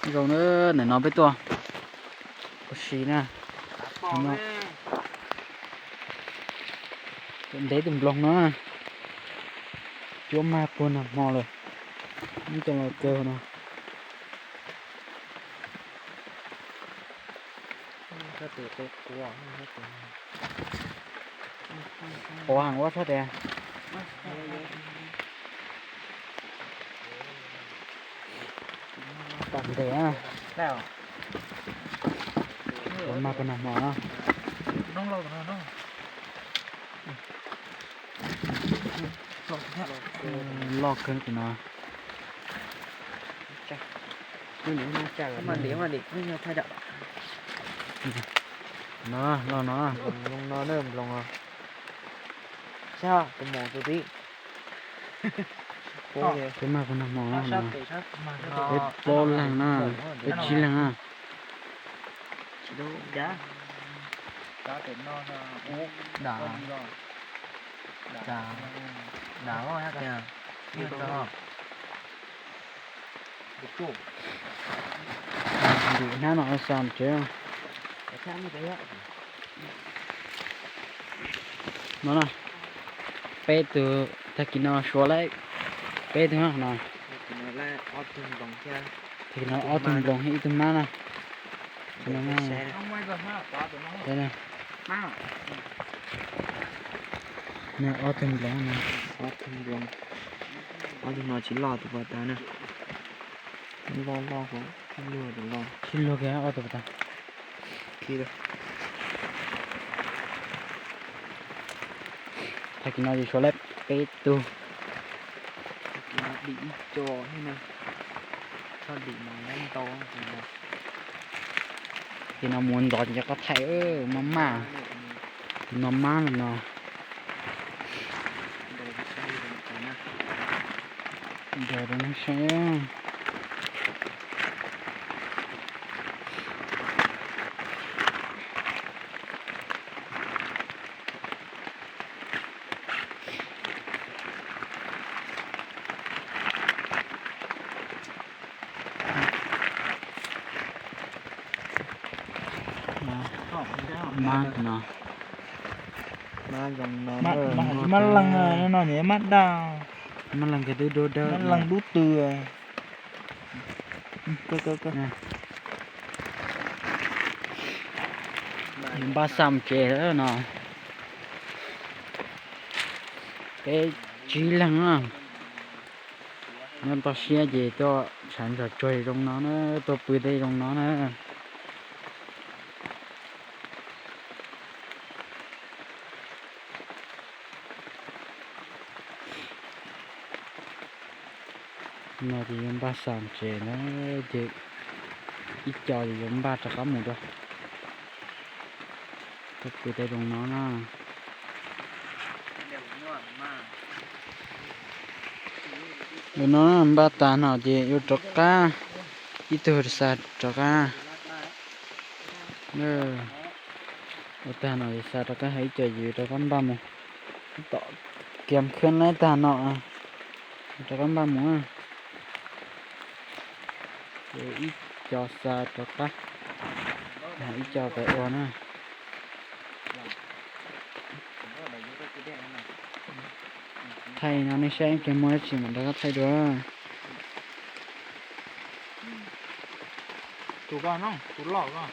Zoo na, nim no peb tuaj ua si na. Ntev tus nploog no, cuab mag puag nag hmo lawm, ib co los kawg no. Quav heev ua sab tias. Tau ntev na. Cuab mag puag nag hmo na. Loj kawg tus no. No, loj no. Tus mos tus tib. Cuab mag puag nag hmo na. Peb plaub leeg na, peb tsib leeg na. Ntim hnab no xa tsev. No na, peb tug, tag kis no suav lawm peb tug no. Tag kis no ob tug nploos thiab ib tug mab na. Ob tug nploos no, ob tug nploos, ob tug no tsis loj tus pas tas na. Loj loj, sib luag kiag ob tug pas tas. Tag kis no ces suav lawm peb tug. Dim ib co thiab na, txhob dim mas lab ntau. Ces no mus ntxov ces qab thaij maj maj. Tus no mab no no. Ncaws rau nej saib. Mab no, mab leeg no, no no mab daj, mab leeg kawg dub dub dawb, mab leeg dub tw. Npaj xa mus tsev no. Peb tsib leeg na. Nyob toj siab ces tuaj tshav ntsug tsuag zoo no na, tuaj pw tej zoo no na. No ces yuav npaj xa tsev na, ces ib co ces yuav npaj rov qab mus dua. Tuaj pw tej zoo no na. Nim no npaj tag no ces yuav rov qab, ib tug xa rov qab. Ua tag no xa rov qab, hais ib co yus rov qab npaj mus. Tom kiam khwb laib tag no, rov qab npaj mus. Ces ib co xa rov qab, ib co pem ua na. Thaij no nej saib ces muaj dab tsi mam rov qab thaij dua. Tus ko no, tus loj ko.